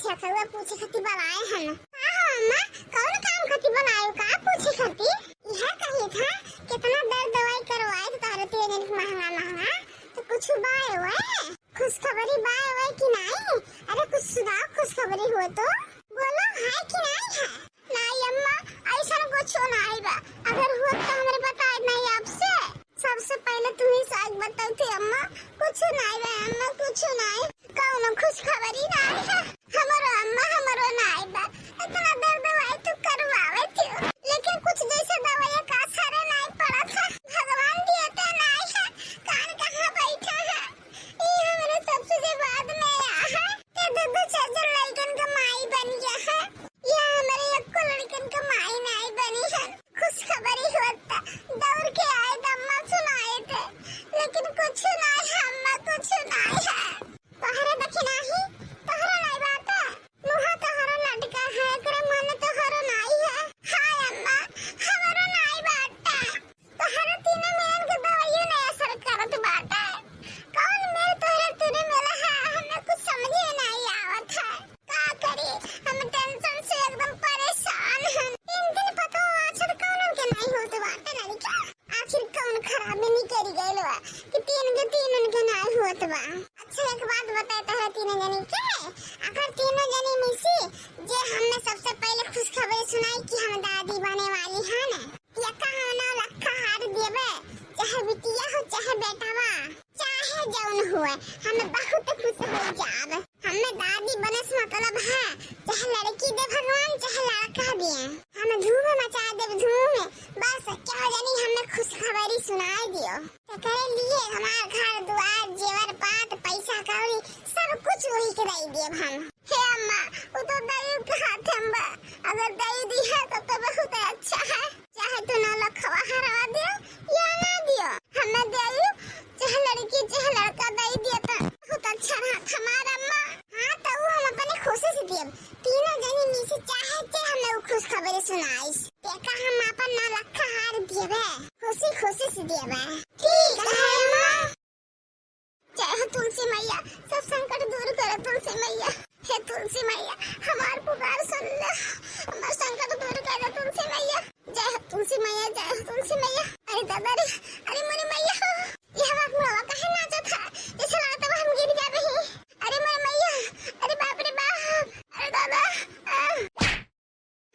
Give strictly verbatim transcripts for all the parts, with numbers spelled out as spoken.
चकवा पूछे खातिर बुलाए हन। हाँ, हाँ, अम्मा, कौन काम खातिर बुलाए, का पूछे खातिर? यह कही था, कितना दर्द दवाई करवाए थे तोहरे तीन जन के महंगा महंगा, तो कुछ बाय हुए? खुशखबरी बाय हुए कि नहीं? अरे, कुछ सुनाओ, खुशखबरी हो तो। बोलो, है कि नहीं है? नाई अम्मा, ऐसन कुछो नाई बा। अगर हुआ तो हमरे बताए नाई आपसे। सबसे पहले तुम्ही साग बताई थी अम्मा, कुछ नाई बा अम्मा, कुछ नाई। कौनो खुशखबरी नाई है। हमरो अम्मा, हमरो नाई बा। इतना दर्द दवाई तो करवावे थी, लेकिन कुछ जैसे दवाई का असर नाई पड़ा था। भगवान दिए तो नाई है। कान कहाँ बैठा है? ई हमरे सबसे जे बाद में आया है। ये दो दो चार चार लड़कन का माई बन गया है। ये हमरे एको लड़कन का माई नाई बनी है। खुशखबरी होता, दौड़ के आए थे, अम्मा सुनाए थे, लेकिन कुछ नाई है अम्मा, कुछ नाई है। तोहरे देखी नाही, तोहरो नाई बाटे। मुहा तोहरो लटका है, एकरे माने तोहरो नाई है। हाय अम्मा, हमरो नाई बाटे। तोहरे तीनों मिलन के दवाइयों नाई असर करत बाटे। कौन मेल तोहरे तीनों मिला है, हमें कुछ समझ में नाई आवत है। का करी, हम tension से एकदम परेशान हन। तीन दिन पतो आछर कौनो के नाई होत बाटे लड़का। आखिर कौन खराबी निकल गइल बा कि तीन के तीन उनके नाई होत बा। अच्छा, एक बात बताए तोहरा तीनों जनी के, अगर तीनों जनी में से जे हमें सबसे पहले खुशखबरी सुनाई कि हम दादी बने वाली है ना, या का हम नौ लख हार देबे, चाहे बिटिया हो चाहे बेटवा, चाहे जौन हुए, हम बहुत खुश हो जाब। हमें दादी बने से मतलब है, चाहे लड़की दे भगवान, चाहे लड़का दिए, हम धूम मचा देब, धूम। बस केहू जनी हमें खुशखबरी सुनाए दियो। एकरे लिए हमार घर दुआर, जेवर पात, पैसा कौड़ी, सब कुछ वही के दे देब हम। हे अम्मा, वो तो दई के हाथ में बा, अगर दई दी है तो, तो बहुत अच्छा है। चाहे तू नौ लखवा हरवा दियो या ना दियो, हमें देयू, चाहे लड़की चाहे लड़का दे दियो तो बहुत अच्छा रहत हमार अम्मा। हाँ, तो ऊ हम अपने खुशी से दियब। तीनों जनी में से चाहे जे हमें ऊ खुशखबरी सुनाइस, तेका हम अपन नौ लखा हार दियबे, खुशी खुशी से दियबे। ठीक है अम्मा। जय हो तुलसी मैया, सब संकट दूर करो तुलसी मैया। हे तुलसी मैया, हमार पुकार सुन ले, हमार संकट दूर कर दे तुलसी मैया। जय हो तुलसी मैया, जय हो तुलसी मैया। अरे दादा रे, अरे मोरे मैया हो, ये हमार बुढ़वा काहे नाचत है? जैसे लागत बा हम गिर जाबे ही। अरे मोरे मैया, अरे बाप रे बाप, अरे दादा, आ।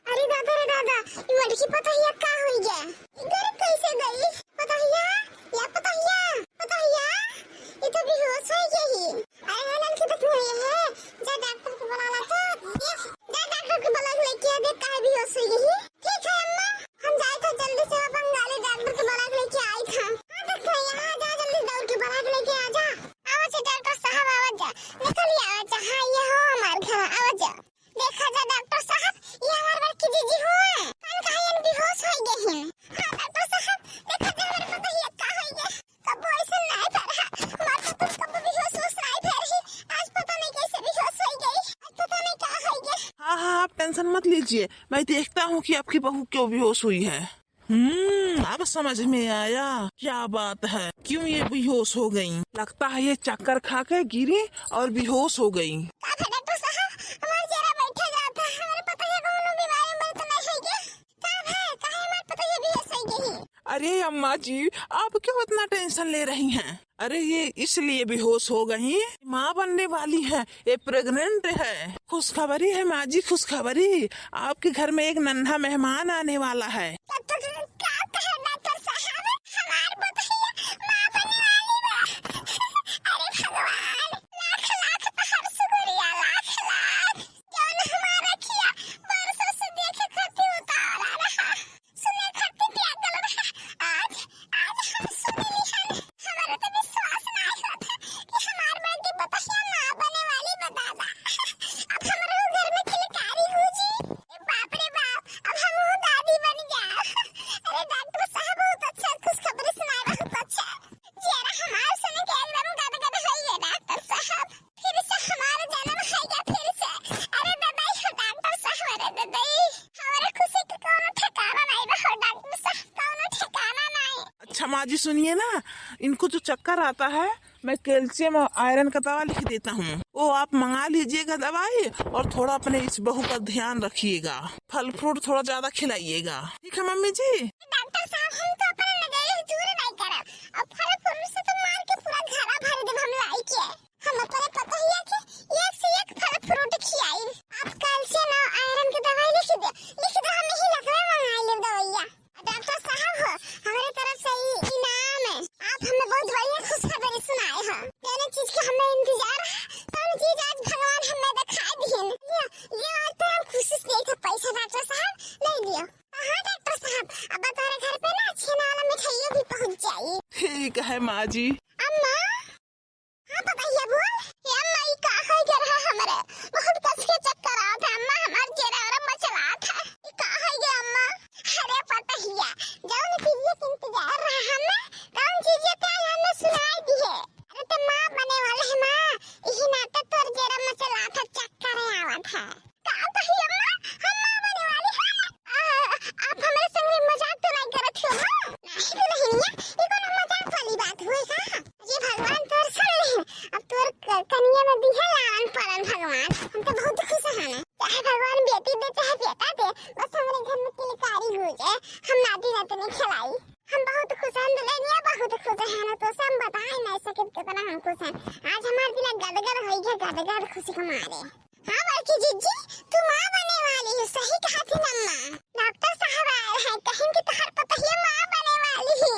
अरे दादा रे दादा, ई मटकी पतहिया का होई गया? ई घर कैसे गई? पतहिया, या पतहिया, पतहिया, ई तो बेहोश होई गई। अरे हो ललकी, तो तू ये है, जा डॉक्टर के बुला ला तो, जा डॉक्टर के बुला के लेके आ, देख काहे बेहोश होई गई। ठीक है अम्मा, हम जाए तो जल्दी से बंगाली डॉक्टर के बुला के लेके आई था। हाँ, देख यहाँ जा, जल्दी दौड़ के बुला के लेके आ जा। आवा जा डॉक्टर साहब, आवा जा, निकल आवा जा। हाँ, ये हो हमार घर, आवा जा। देखा जा डॉक्टर साहब, ये हमार बड़की जीजी हुए। कान कहाँ ये बेहोश होई गई हैं। हाँ डॉक्टर साहब, देखा जा हमारे पतोहिया का होई गए। कबो ऐसे नाई भर है, हमार तो तुम कबो बेहोश होश नाई भर ही। आज पता नहीं कैसे बेहोश होई गई, आज पता नहीं क्या होई गई। हाँ, हाँ, आप tension मत लीजिए, मैं देखता हूँ कि आपकी बहू क्यों बेहोश हुई है। हम्म, अब समझ में आया क्या बात है, क्यों ये बेहोश हो गई। लगता है ये चक्कर खा के गिरी और बेहोश हो गई। का भा डॉक्टर साहब, हमार जरा बैठा जाता है, हमारे पतोहिया कौनो बीमारी में तो नहीं है क्या? का भा, काहे हमार पतोहिया बेहोश हो गई? अरे अम्मा जी, आप क्यों इतना tension ले रही हैं? अरे ये इसलिए बेहोश हो गई, माँ बनने वाली है, ये pregnant है। खुशखबरी है माँ जी, खुशखबरी, आपके घर में एक नन्हा मेहमान आने वाला है। तो, तो, तो क्या कहे डॉक्टर साहब, हमार बतहिया माँ बनने वाली बा। अरे भगवान, लाख लाख तोहर शुक्रिया, लाख लाख। जौन हमार अखिया बरसों से देखे खातिर उतावला रहा, सुने खातिर व्याकुल रहा। आज, आज हम सुन लिहन। हमारे तो विश्वास नाई होत है कि हमार बेटी बतहिया माँ बने वाली बा दादा। अब हमरो घर में किलकारी हो जी। ए बाप रे बाप, अब हम वो दादी बन गया। अरे डॉक्टर साहब बहुत अच्छा खुशखबरी सुनाए, बहुत अच्छा। जियरा हमार सुन के एकदम गदगद होई गए डॉक्टर साहब। फिर से हमार जन्म होई गया फिर से। अरे ददाई हो डॉक्टर साहब, अरे ददाई। हमारे खुशी के कोनो ठिकाना नहीं रहो डॉक्टर साहब, कोनो ठिकाना नहीं। अच्छा माँ जी सुनिए ना, इनको जो चक्कर आता है, मैं calcium और iron का दवा लिख देता हूँ। ओ तो आप मंगा लीजिएगा दवाई और थोड़ा अपने इस बहू का ध्यान रखिएगा, फल फ्रूट थोड़ा ज्यादा खिलाइएगा, ठीक है मम्मी जी? डॉक्टर साहब, हम तो अपने नजरिए से दूर नहीं करब, अब फल फ्रूट से तो मार के पूरा घरा भर देब हम लाई के। हम अपने पतोहिया के एक से एक फल फ्रूट खियाई। आप कैल्शियम और आयरन के दवाई लिख दे, लिख दे, हम यही लखनऊ मंगा लेब दवाइया। डॉक्टर साहब हो, हमारे तरफ से ई इनाम है, आप हमें बहुत बढ़िया खुशखबरी सुनाए हो। जौन चीज के हमें इंतजार है, तौन चीज आज भगवान हमें दिखा दिहन। लियो, लियो, आज तो हम खुशी से देत है पैसा डॉक्टर साहब, ले लियो। हाँ डॉक्टर साहब, अब तोहरे घर पे ना छेना वाला मिठाइयों भी पहुँच जाई। ठीक है माँ जी। अम्मा, हाँ पतोहिया बोल। ए अम्मा, ई का होइ गए रहा हमरे? बहुत कस के चक्कर आवत है अम्मा, हमार चेहरा वाला मचलात है। ई का होइ गए अम्मा? अरे पतोहिया, जौन चीजिया के इंतजार रहा हमें, तौन चीजिया ते आज हमें सुनाई दिहे। अरे ते माँ बने वाले है माँ, इही नाते तोर चेहरा मचलात है, चक्कर आवत है। का कही अम्मा, हम माँ बने वाली है? आ, आप हमारे संग मजाक तो नहीं करत हो माँ? नहीं दुल्हनिया, ये कोनो मजाक वाली बात हुई का? ये भगवान तोर सुन ले, अब तोर क-, कनिया में दिहे लालन पालन भगवान, हम तो बहुत खुश हैं। चाहे भगवान बेटी दे चाहे बेटा दे, बस हमारे घर में किलकारी हो जाए, हम नाती नातनी खिलाई। हम बहुत खुश हैं दुल्हनिया, बहुत खुश हैं, तो सब बताए नहीं सके कितना हम खुश हैं। आज हमारे दिल गदगद हो गया, गदगद खुशी के मारे। हाँ बड़की जिज्जी, तू माँ बने वाली हो, सही कहा थी अम्मा। डॉक्टर साहब आए हैं, कहें कि तोहर पतोहिया माँ बने वाली है।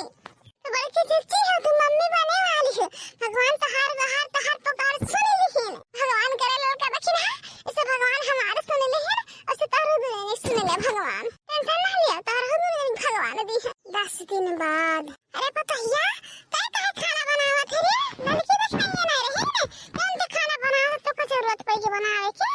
तो बड़की जिज्जी हो, तू मम्मी बने वाली हो। भगवान तोहार गोहार, तोहार पुकार सुन लिहिन। भगवान करे ललका देखी ना, ऐसे भगवान हमारे सुन लिहिन, ऐसे तोहरो दुनिया सुन ले भगवान। टेंशन ना लिया, तोहरो दुनिया भगवान दी है। दस दिन बाद अरे पतोहिया, तै काहे खाना बनावत है रे? लड़की देख नहीं है ना रही ने? कौन तो खाना बनावत, तो का जरूरत पड़ गई बनावे के?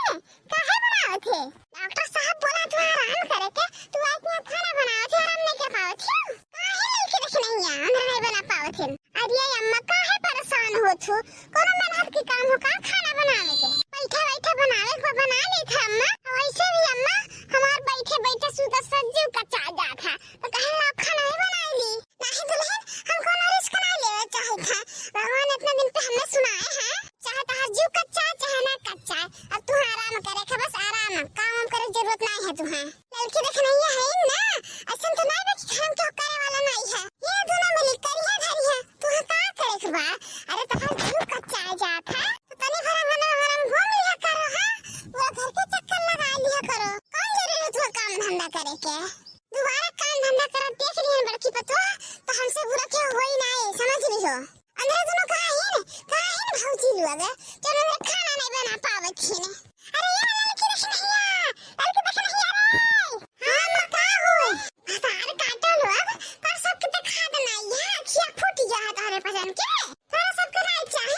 काहे बनावत है? डॉक्टर साहब बोला तू आराम करे के, तू आज यहाँ खाना बनावत है, आराम नहीं कर पावत है। काहे लड़की देख नहीं है, अंदर नहीं बना पावत है? अरे अम्मा काहे परेशान हो छू? कोनो मेहनत के काम हो का खाना बनावे के? बैठे बैठे बनावे के बना लेत है अम्मा। वैसे भी अम्मा हमार बैठे बैठे सूता सज्जू का चा जात है, तो कहे ला खाना ही बनाई ली। नाही दुल्हन, हम कोनो रिस्क ना लेवे चाहे था। भगवान इतना दिन पे हमें सुनाए हैं, चाहे तोहार जीव कच्चा है, चाहे ना कच्चा है, अब तू आराम करे के, बस आराम, काम वाम करे के जरूरत नहीं है तुहे। लड़की देख नहीं है ना, ऐसा तो नहीं बा कि काम क्यों करे वाला नहीं है। ये दोनों मिली करी है धरी है, तुहे का करे के बा? अरे तोहार जीव कच्चा है जात है, तो तनी भर अंगना भर घूम लिया करो, हाँ? पूरा घर के चक्कर लगा लिया करो, कौन जरूरी है तुहे काम धंधा करे के? दोबारा काम धंधा करत देख लिहन बड़की पतोह, तो हमसे बुरा केहू होई नाई, समझ लिहो। अंदर दोनों कहाँ हिन, कहाँ हिन भौजी लोग? चलो रे, खाना नहीं बना पावत हिन। अरे ये लड़की देख नहीं आ, लड़की देख नहीं आ रे। हाँ, माँ, का होई? भतार काटो लोग, पर सबके तो खाद नहीं है, अखिया फूट गया है तोहरे पजन के। तोहरा सबके राय चाही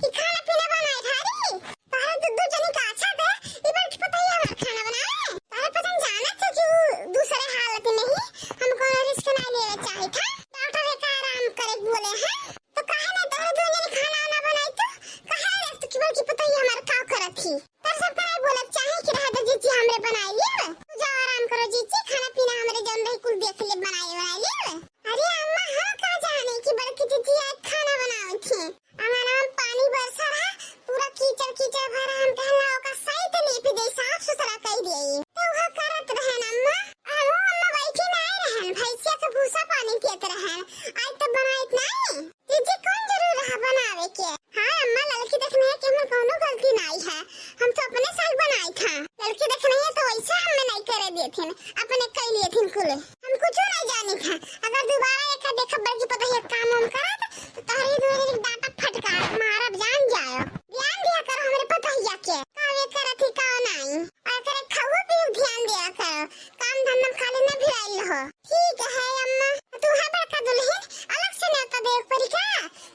कि खाना पीना बनाए भारी। तोहरा दू दू जनी का अच्छा दे, ई बड़की पतोहिया हमार खाना बनाए। तोहरा पजन जानत है कि ऊ दूसरे हालत में ही, हम कोनो रिस्क ना लेवे चाही था। डॉक्टर एक आराम करे के बोले हैं, तो काहे ना तोहरा दू जनी खाना वाना बनाई तो? काहे ना तू कि बड़की पतोहिया हमार का करत ही? तोहरा सबके राय बोले चाही कि रह दे जीजी हमरे बनाए लिए। तू जाओ आराम करो जीजी, खाना पीना हमरे जौन रही कुल देख ले बनाए बनाए लिए। अरे अम्मा, हम का जाने कि बड़की जीजी आज खाना बनावत थी। अंगना में पानी बरसा रहा, पूरा कीचड़ कीचड़ भरा, हम कहला ओका सही से लीप दे, साफ सुथरा कई दे। तो वह करत रहन अम्मा। अहो अम्मा बैठी नहीं रहन, भैंसिया के भूसा पानी पियत रहन। आज तो बनाइत नहीं। जीजी कौन जरूर रहा बनावे के? हाँ अम्मा, लड़की देखने है कि हमर कौनो गलती नहीं है, हम तो अपने साथ बनाई था। लड़की देखने है तो वैसे हमें नहीं करे दिए थे, अपने कई लिए थे कुले। हम कुछ नहीं जानी था। अगर दोबारा एक देखब बड़की पतोहिया काम वाम करत, तो तोहरी दुआरे एक डांटा फटकार मारब, जान जायो। ध्यान दिया करो हमरे पतोहिया के, का वे करत ही का नहीं। और एकरे खाओ पियो ध्यान दिया करो, काम धंधा में खाली न भिड़ाइल रहो। ठीक है अम्मा, तू है बड़का दुल्हन, अलग से न्योता देवे पड़ी का?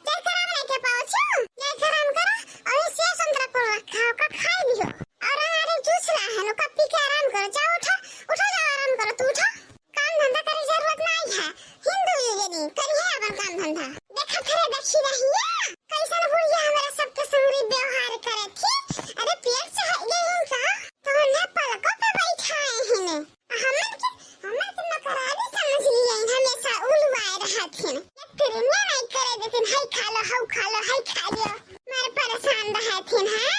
जय कराम नहीं के पाओ छू, जय कराम करो, और ये सेव संतरा को रखा हो का खाई लियो। और हमारे जूस ला है, नो का पी के आराम करो, जाओ उठो, उठो जाओ आराम करो, तू उठो। काम धंधा करे जरूरत नहीं है, हिंदू ये नहीं करी है अपन काम धंधा। देखा फिर देखी रही है, कैसन बुढ़िया हमारे सबके संगरी व्यवहार करे थी। अरे पेट से है ये इनका, तो उन्हें पलकों पे बैठाए ही ने। हमन के, हमन के नौकरानी समझ लिए, हमेशा उलवाए रहत हिन। एक तिरनिया नहीं करे देतिन, "हई खा लो, हऊ खा लो, हई खा लो।" मारे परेशान रहत हिन, हाँ?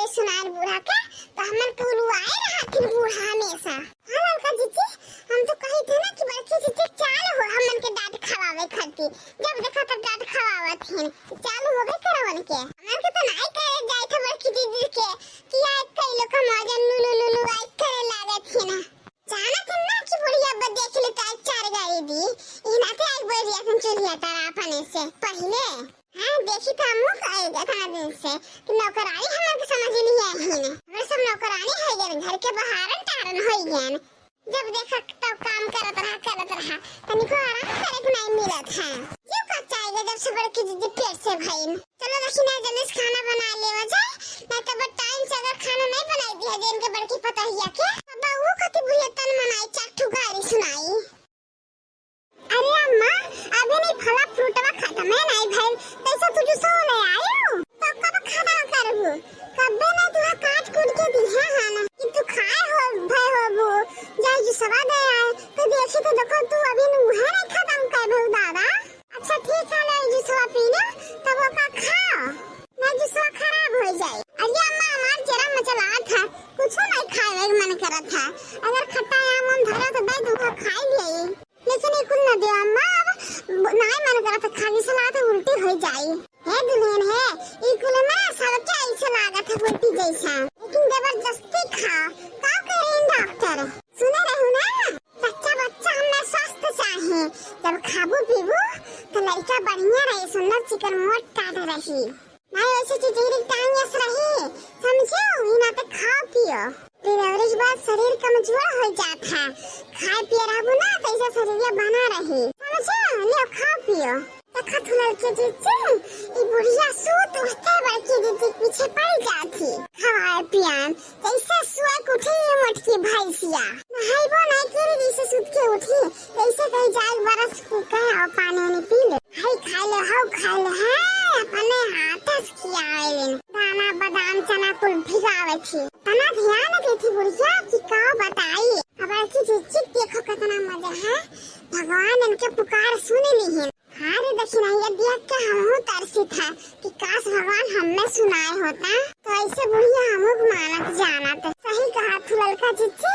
सुनार बूढ़ा के, तो हमन के उलुआए रहथिन बूढ़ा हमेशा। हाँ ललका जिज्जी, हम तो कही थे ना कि बड़की जिज्जी चाल हो हमन के डांट खवावे खातिर, जब देखा तब डांट खवावत हिन। चालू होबे करवन के, हमन के तो नाई करे जाए थे बड़की जिज्जी के, कि आज कई लोग का मौजन लुलु लुलु आई करे लागत हिन। जानत हन ना कि बुढ़िया अब देख ले तो आज चार गाड़ी दी, इनाते आज बैठ जातन चूल्हिया तरा अपने से पहिले। हाँ, देखी तो हमहू कहे जात ना दिन से कि नौकरानी हमर के समझ लिया ही ने। हमर सब नौकरानी हो गए, घर के बहारन टारन हो गए। जब देखा तब काम करत रहा, करत रहा, तनिको आराम करे के नहीं मिलत है। क्यों का चाहेगा जब से बड़की जिज्जी पेट से भइन। चलो दखिना जल्दी से खाना बना लेवा जाए, नहीं तो बड़ टाइम से अगर खाना नहीं बनाई दिया जाए इनके बड़की पतोहिया के, तब वो कति बुढ़िया तन मनाई, चार ठो गारी सुनाई। अरे अम्मा, अभी नहीं फला फ्रूटवा खत्म है नहीं भइल, तैसे तू जूसो ले आयो। तो कब खत्म करबू? कब्बे नहीं तुहा काट कूट के दिहे हन कि तू खाए हो भय होबू, जाए जूसवा दे आए। तो देखी तो देखो तू अभी नुहे नहीं खत्म कर भऊ दादा। अच्छा ठीक है, ले जूसवा पी ले, तब ओका खाओ, ना जूसवा खराब हो जाए। अरे अम्मा, हमार जरा मचलात है, कुछो नहीं खाए के मन करत है। अगर खट्टा आम उम धरा तो दे दूंगा, खाई ले, लेकिन ई कुल न दे अम्मा, अब ब-, नहीं मन करत है, खाली सलाद उल्टी हो जाए। हे दुल्हन हे, ई कुल ना सबके ऐसे लागत है उल्टी जैसा, लेकिन जबरदस्ती खा, का करें डॉक्टर? सुने रहू ना, सच्चा बच्चा हमें स्वस्थ चाहे। जब खाबू पीबू तो लड़का बढ़िया रही, सुंदर चिकन मोट टाट रही। नहीं ऐसे चिटिरी टांग यस रही, समझो? ई ना तो खाओ पियो। डिलीवरी के बाद शरीर कमजोर हो जात है, खाए पिए रहबू ना तो ऐसे शरीर बना रही, समझो? ले खाओ पियो। देखत हो ललकी जिज्जी, ई बुढ़िया सूत उठते बड़की जिज्जी के पीछे पड़ जाती। खवाए पियान, जैसे सुअक उठी ये मोटकी भैंसिया। नहाइबो नहीं करी, जैसे सूत के उठी, जैसे कहीं जाए बरस के कहे, "आओ पानी वानी पी ले।" हाय खा ले, हाउ खा ले, हाय, अपने हाथ से खियावे लेन। दाना, बादाम, चना कुल भिगावे थी। तना ध्यान देती बुढ़िया कि का बताई। अब बड़की जिज्जी देखो कितना मजा है, भगवान इनके पुकार सुन ली है। हाँ रे दखिनहिया, देख के हमहू तरसित है कि काश भगवान हमें सुनाए होता। तो ऐसे बुढ़िया हमहू के मानत जानत। सही कहा तू ललका जिज्जी,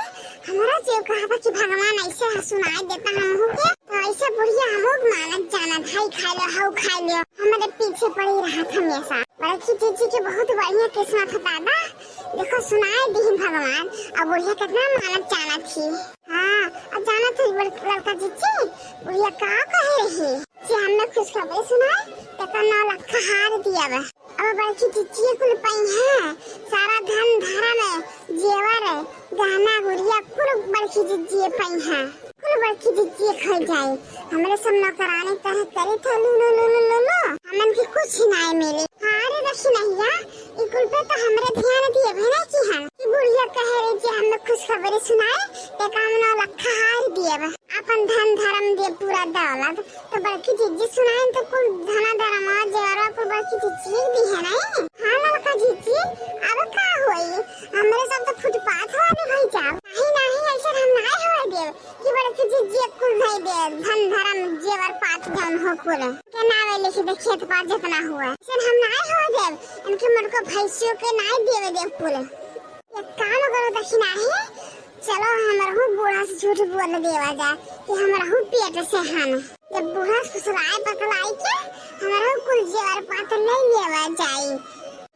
हमरा से कहा था कि भगवान ऐसे ह-, सुनाए देता हमहू के। तो ऐसे बुढ़िया हमहू के मानत जानत, हाय खा लो, हाउ खा लो, हमारे पीछे पड़ी रहत हमेशा। बड़की जिज्जी के बहुत बढ़िया किस्मत है दादा, देखो सुनाए दीन भगवान। अब बुढ़िया कितना मानत जानत थी। हाँ, अब जानत है बड़-, ललका जिज्जी, बुढ़िया का कहे रही? जे हमें खुशखबरी सुनाए, तेकर नौ लख हार दिया बा। अब बड़की जिज्जी कुल पइहैं, सारा धन धरम, जेवर, गहना गुरिया कुल बड़की जिज्जी पइहैं, कुल बड़की जिज्जी खो जाए। हमरे सब नौकरानी कहे करी थे लू लू लू लू लू लू, हमन के कुछ नाय मिली। हाँ रे दखिनहिया, ई कुल पे तो हमरे ध्यान दिए भी नहीं की हम। ई बुढ़िया कहे रे जे हमें खुशखबरी सुनाए, तेका हम नौ लख हार दिए बा। अपन धन धरम दे पूरा दौलत, तो बड़की जिज्जी सुनाइन तो कुल धना धरमा जेवरा कुल बड़की जिज्जी दिहे नहीं। हाँ ललका जिज्जी, अब का होई? हमरे सब तो फुटपाथ वाले होई जाओ। नहीं, नहीं, ऐसे हम नाय होए देब कि बड़की जिज्जी कुल नहीं दे, धन धरम जेवर पात जौन हो कुल। के नावे लिख दे खेत पात जितना हुआ। ऐसे हम नाय होए देब, इनके मन को भैंसियों के नाय देवे देब कुल। एक काम करो दखिनही, चलो हमरहू बूढ़ा से झूठ बोल देवा जाए कि हमरहू पेट से हन। जब बूढ़ा फुसलाए पकड़ाई के हमरहू कुल जेवर पात ले लेवा जाई।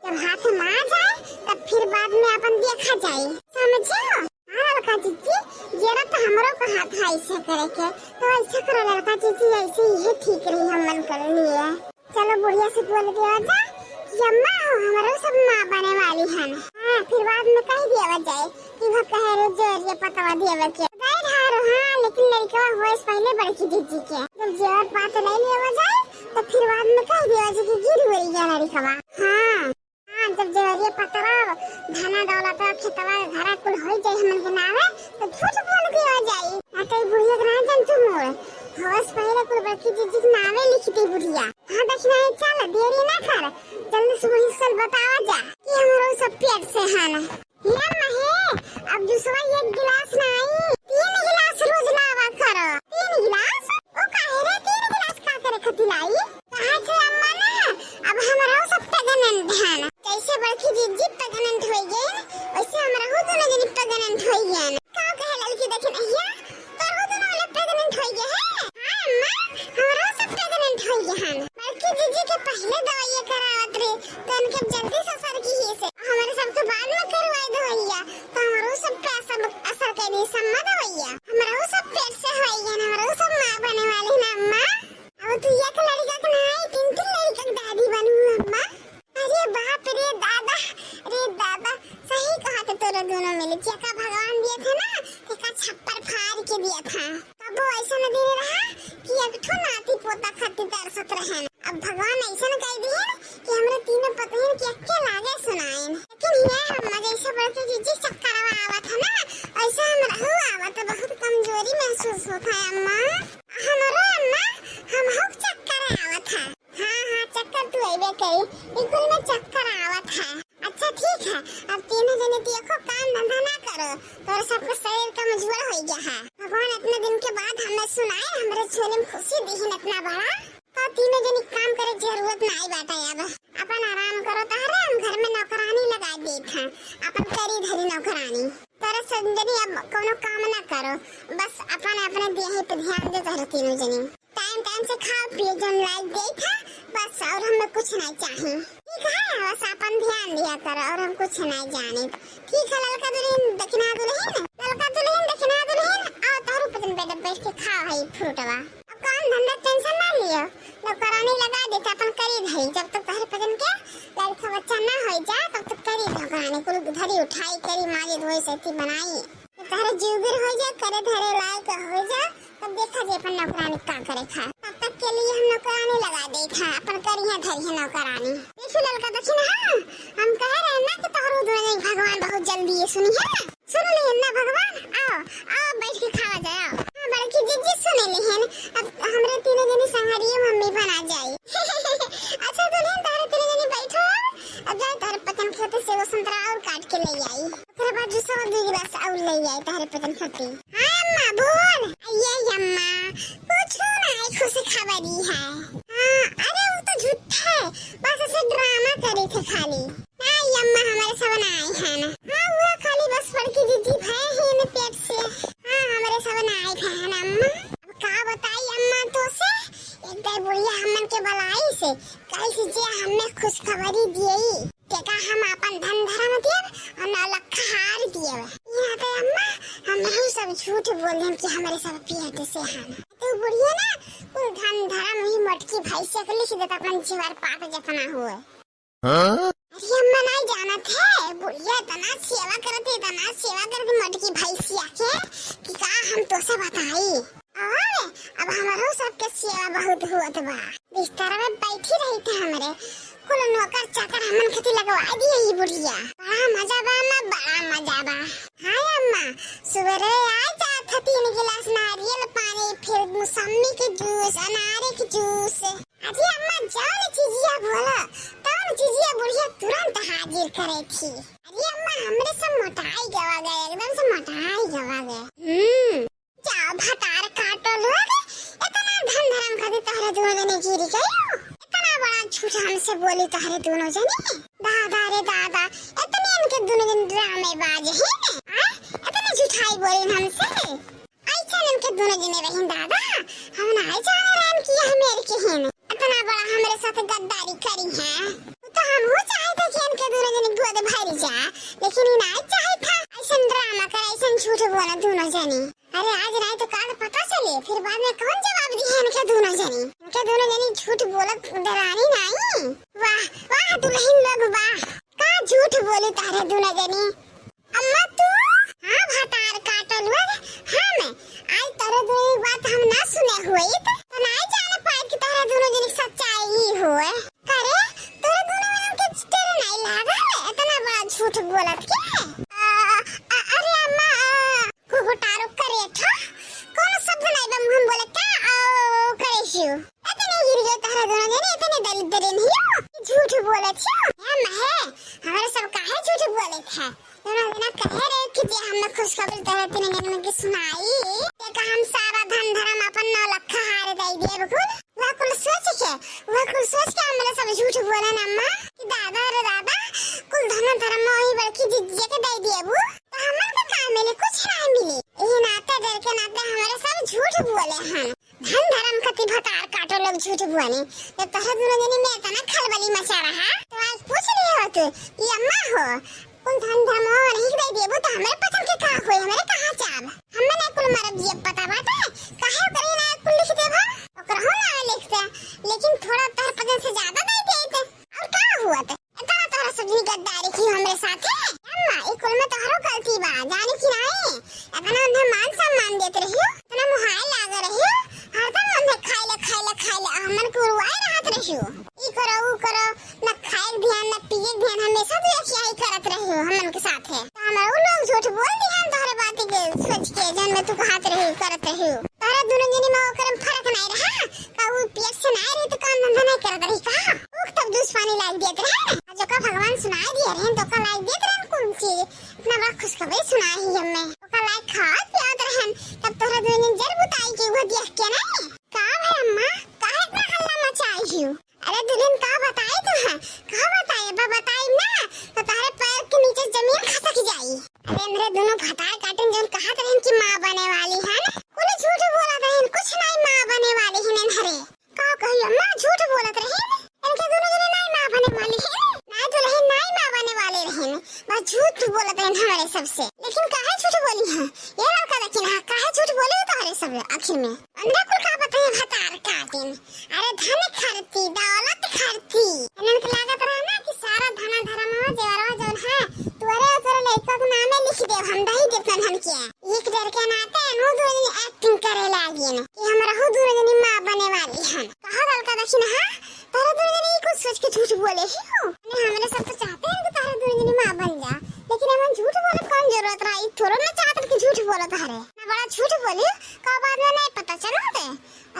जब हाथ में आ जाए तब फिर बाद में अपन देखा जाई, समझो? हाँ ललका जिज्जी, जेरा तो हमरो का हाथ है ऐसे करे के, तो ऐसे करो ललका जिज्जी, ऐसे ही ठीक रही हमन कर लिए। चलो बुढ़िया से बोल देवा जा कि अम्मा हो, हमरो सब माँ बने वाली हन। हाँ, फिर बाद में कह देवा जाए कि वो कहे रे जोरिया पतवा देवे के। गए ढारो, हाँ, लेकिन लड़कवा होए से पहले बड़की जिज्जी के। जब जेवर पात ले लेवा जाए, तो फिर बाद में कह देवा जाए कि गिर गई है लड़कवा। हाँ, हाँ, जब जेवरिया पतवा, धना दौलत, खेतवा, घरा कुल हो जाए हमन के नावे, तो झूठ बोल देवा जाए। ना तो ई बुढ़िया के ना जान तू मोड़। होए से पहले कुल बड़की जिज्जी के नावे लिख दे बुढ़िया। हाँ, दखिनही चल, देरी ना कर, जल्दी से वही सल बतावा जा कि हमरो सब पेट से हन। हे महे, अब जूसवा एक गिलास नाई, तीन गिलास रोज लावा करो। तीन गिलास? ओ काहे रे, तीन गिलास का करे खातिर लाई? कहा थे अम्मा ना, अब हमरो सब pregnant हन। जैसे बड़ कि जिज्जी pregnant होइ गए, वैसे हमरहू दुनो जनी pregnant होइ गए। का कहे ललकी देखी नहिया, तोरहू दुनो वाला pregnant होइ गए है? हाँ अम्मा, हमरहू सब pregnant होइ गए हन। बड़की जिज्जी के पहिले दवाइया करावत रहे, तो उनके जल्दी से असर किहिस। हमरे सबके बाद में करवाए दवाइया, तो हमरहू सब पे असर, असर कइ दिहिस अम्मा दवाइया। हमरहू सब पेट से होइ गए, हमरहू सब माँ बने वाली ना अम्मा। अब तू एक लड़का के नाहीं, तीन तीन लड़का के दादी बनू अम्मा। अरे बाप रे दादा, रे दादा, सही कहा थे तोरे दुनो मिली। जेका भगवान दिए थे ना, तेका छप्पर फाड़ के दिए थे। कबो ऐसा न दिन रहा कि एक ठो नाती पोता खातिर तरसत रहेन। अब भगवान ऐसा न कह दिए कि हमरे तीनों पतोहिन के एक्के लागे सुनाएन। लेकिन ये अम्मा जैसे बड़की जिज्जी चक्करवा आवत है ना, ऐसा हमरहू आवत, बहुत कमजोरी महसूस होत है अम्मा। हमरो अम्मा, हमहू के चक्कर आवत है। हाँ, हाँ, चक्कर तू अइबे करी, ई कुल में चक्कर आवत है। अच्छा ठीक है, अब तीनों जने तू एको काम धंधा ना करो, तोरे सबके शरीर कमजोर होइ गया है। भगवान इतने दिन के बाद हमें सुनाए, हमरे झोली में खुशी दीहिन इतना बड़ा, तो तीनों जने काम करे जरूरत ना आई बाटे। अब अपन आराम करो, तहरे हम घर में नौकरानी लगा देत हैं, अपन करी धरी नौकरानी। तोरे सब जनी अब कोनो काम ना करो, बस अपन अपने देही पे ध्यान दे तहरे तीनों जनी। टाइम टाइम से खाओ पियो, जौन लाइक देत है बस, और हमें कुछ नहीं चाहिए। ठीक है, बस अपन ध्यान दिया करो और हम कुछ नहीं जाने। ठीक है ललका दुल्हन, दखिना दुल्हन, ललका दुल्हन, दखिना दुल्हन, आओ तहरे पतन बेटा बैठ के खाओ है फ्रूटवा। अब काम धंधा tension ना लियो, नौकरानी लगा देते अपन करी धरी, जब तक तहरे पतन के लड़का बच्चा ना हो जा तब तक करी नौकरानी, कुल धरी उठाई, करी माजे धोई सेती बनाई। तहरे जुगिर हो जा, करे धरे लायक हो जा, तब देखा जे अपन नौकरानी का करे खा। तब तक के लिए हम नौकरानी लगा दे खा, अपन करिया धरिया नौकरानी। देखी ललका दखिन, हाँ, हम कह रहे ना कि तोहरो दुनो जनी भगवान बहुत जल्दी ये सुनी है। सुन ली ना भगवान, आओ, आओ बैठ के खावा जाए, आओ। हाँ, बड़की जिज्जी सुन ली है। अब हमरे तीनों जनी संगरिये मम्मी बना जाई। अच्छा दुल्हन, तहरे तीनों जनी बैठो, अब जाए तहरे पतन खेते से वो संतरा और काट के ले आई। ओकरे बाद जूसवा दू गिलास और ले आई तहरे पतन खाती। हाँ अम्मा, बोल। ये अम्मा, कुछ ना है, खुश खबरी है। हाँ, अरे वो तो झूठ है, बस ऐसे ड्रामा करे थे खाली। नहीं अम्मा, हमारे सब ना आए हैं ना। हाँ, वो खाली बस बड़की जिज्जी भय है ना पेट से। हाँ, हमारे सब ना आए हैं ना अम्मा। अब का बताई अम्मा तो से, एक दाई बुढ़िया हमन के बलाई से, कही से जे हमें खुशखबरी दिए। तेका हम आपन धन धरम दियब, और नौलखा हार दियब। यहाँ पे अम्मा, हम नहीं सब झूठ बोल देन कि हमारे सब पेट से हन। तो बुढ़िया ना, कुल धन धरम ही मोटकी भैंसिया के लिख देता, अपन जेवर पात जितना हुए। हाँ? अरे अम्मा नहीं जानत है, बुढ़िया इतना सेवा करती, इतना सेवा करती मोटकी भैंसिया के, कि का हम तो से बताई। और अब हमरो सबके सेवा बहुत होत बा। बिस्तर में बैठी रही थे हमरे, कुल नौकर चाकर हमन खातिर लगवा दिए ई बुढ़िया। बड़ा मजा बा अम्मा, बड़ा मजा बा। हाँ अम्मा, सुबेरे आ जात ह तीन गिलास नारियल पानी, फिर मौसम्मी के जूस, अनारे के जूस। अरे अम्मा, जौन चीजिया बोला, तौन चीजिया बुढ़िया तुरंत हाजिर करे थी। अरे अम्मा, हमरे सब मोटाई गवा गए, एकदम से मोटाई गवा गए। हम्म। जा भतार काटो लोग, इतना धन धरम खातिर तहरे दुनो जने गिरी गयो। इतना बड़ा झूठ हमसे बोली तहरे दुनो जने। दादा रे दादा, इतने इनके दुनो जने ड्रामेबाज है ने। आय, इतने झूठाई बोली हमसे। ऐसे इनके दुनो जने रहिन दादा, हम ना जाने रहन कि ये हमेर के हैं। इतना बड़ा हमरे साथ गद्दारी करी है। तो हम हो चाहते कि इनके दुनो जने गोद भरी जा, लेकिन ये ना चाहत था। ऐसे ड्रामा करे, ऐसे झूठ बोला दुनो जने। अरे आज नहीं तो काल पता चले, फिर बाद में कौन जवाब दिए इनके दुनो जनी। इनके दुनो जनी झूठ बोलत डरानी नहीं। वाह, वाह दुल्हन लोग वाह, का झूठ बोली तहरे दुनो जनी। अम्मा तू? हाँ भतार काटल लोग, हम आज तहरे दुनो की बात हम ना सुने हुई तो ना जाने पाए कि तहरे दुनो जनी की सच्चाई होए। करे, तोरे दुनो जनी के टेर नहीं लागल, इतना बड़ा झूठ बोलत के। आ, आ, अरे अम्मा, आ, कुकुटारो करे था, कौन शब्द नहीं बा मुंह में बोले का, आ, करे हियो। इतने गिर गए तहरा दुनो जने, इतने दलिद्र नहीं हो, झूठ बोलत हो। हम है, हमारे सब काहे झूठ बोले था? दुनो जना कहे रहे कि जे हमें खुशखबरी तहरे तीन जने के सुनाई, ते का हम सारा धन धरम अपन नौ लख हार दे दिए बिल्कुल। वह कुल सोच के, वह कुल सोच के हमरे सब झूठ बोले ना अम्मा कि दादा रे दादा, कुल लोग झूठ बोले, जब तोहरा दुनो जनी में इतना खलबली मचा रहा, तो आज पूछ रही हो तू कि अम्मा हो, कुल धन धर्म हो नहीं दे देबो, तो हमरे पसंद के का होई, हमरे कहाँ चाब? हमें ना कुल मरब जियब पता बाटे, काहे ओकरे ना कुल लिख देबो, ओकरहू ना लिखते, लेकिन थोड़ा तोहर पसंद से ज्यादा दे देते, और का हुआ? इतना तोहरा सब जनी गद्दारी की हमरे साथे? अम्मा, ई कुल में तोहरो गलती बा, जानी कि नाई? इतना उन्हें मान सम्मान देत रहियो, इतना मुहाए लाग रहियो, हरदम उन्हें खाइला, खाइला, खाइला, हमन के उड़वाए रहत रहियो। ई करो, ऊ करो, न खाए के ध्यान, न पिए के ध्यान, हमेशा तू यही करत रहियो हमन के साथे। तो हमार ऊ लोग झूठ बोल दिहन तोहरे बात के सोच के, जौन में तू कहत रहियो, करत रहियो। तोहरा दुनो जनी में ओकरे में फर्क नाई रहा। का ऊ पेट से नाई रही तो काम धंधा नाई करत रही का? ऊ तब दूस पानी लाग देत रहे। आज ओका भगवान सुनाई दिए रहन तो ओका लाग देत रहन कुल चीज। इतना बड़ा खुशखबरी सुनाई ही हमें। ओका लाग खात पियात रहन, तब तोहरा दुनो जनी जर बुताई के वो देख के नाई। का भाई अम्मा, काहे इतना हल्ला मचाई हियो? अरे दुल्हन, का बताई तुहे? का बताई? अब बताई ना, तो तोहरे पैर के नीचे जमीन खसक जाई। अरे हमरे दुनो भतार काटिन जौन कहत रहन कि माँ बने वाली हन, कुल झूठ बोलत रहन, कुछ नाई माँ बने वाली हन इनहरे। का कही अम्मा, झूठ बोलत रहन? इनके दुनो जने नाई माँ बने वाली हन। नाई दुल्हन, नाई माँ बने वाले रहन, बस झूठ बोलत रहन हमरे सबसे। लेकिन काहे झूठ बोली हैं? ये लड़का देखी ना, काहे झूठ बोले हो तोहरे सब आखिर में? अंदर कुल का बताई भतार काटिन। अरे धन खरती, दौलत खरती। इनन के लागत रहा ना कि सारा धना धरमवा जेवरवा जौन है, तोरे ओकरे लइका के नामे लिख देब हम, दही देब नन्हन के। एक डर के नाते इनहू दुनो जनी acting करे लागिन कि हमरहू दुनो जनी माँ बने वाली हन। कहा ललका दखिन, हाँ, तोहरा दुनो जनी ई कुछ सोच के झूठ बोले ही हो। अरे हमरे सब तो चाहते हैं कि तोहरा दुनो जनी माँ बन जा, लेकिन हमन झूठ बोले कौन जरूरत रहा? ई थोड़ो ना चाहत कि झूठ बोलत हरे। ना बड़ा झूठ बोली, का बाद में नहीं पता चला दे।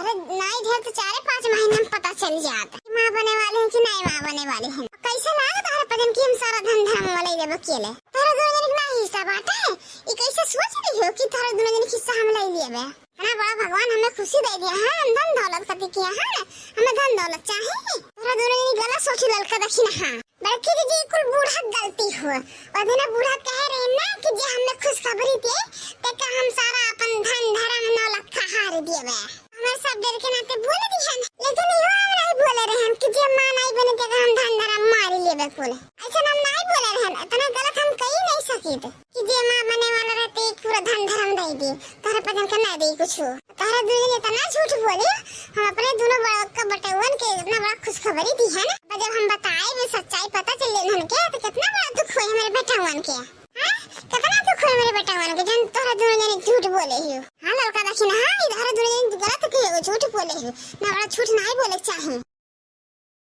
अरे नाई ढेर तो चारे पाँच महीने में पता चल जात कि माँ बने वाले हैं कि नाई माँ बने वाले हैं। कैसे लाग तोहरे पजन की हम सारा धन धर्म वाला ही देबो केले? तोहरा दुनो जनी के नाई हिस्सा बाटे? ई कैसे सोच रही हो कि तोहरा दुनो जनी के हिस्सा हम ले लेबे? है ना, बड़ा भगवान हमें खुशी दे दिया है, हम धन दौलत खातिर किया है, हमें धन दौलत चाहे? तोहरा दुनो जनी गलत सोची ललका दखिन, हाँ। बड़की दीदी, कुल बूढ़ा गलती हो। ओ दिना बूढ़ा कहे रहे ना कि जे हमें खुशखबरी दे, तेका हम सारा अपन धन धर्म नौ लखा हार देबे। हमें सब डर के नाते बोल दिहन, लेकिन इहो हम नहीं बोले रहन कि जे माँ नहीं बने तेका हम धन धर्म मारी लेबे कुल। ऐसा हम नहीं बोले रहन, इतना गलत हम कही नहीं सकित कि जे माँ बने वाला रहते एक पूरा धन धर्म दे दी, तोहरे पजन के ना दे कुछ। तोहरा दुनो जनी इतना झूठ बोली, हम अपने दुनो बड़का बटौवन के इतना बड़ा खुशखबरी दिहन। अब जब हम बताए भी सच्चाई पता चल गई उनके, तो कितना बड़ा दुख होई हमरे बेटौवन के। हाँ? कितना दुख होई हमरे बेटौवन के, जौन तोहरा दुनो जनी झूठ बोले ही हो। हाँ, ललका दखिन, हाँ, ई तोहरा दुनो जनी गलत के हो, झूठ बोले ही हो। ना बड़ा झूठ नहीं बोले के चाही।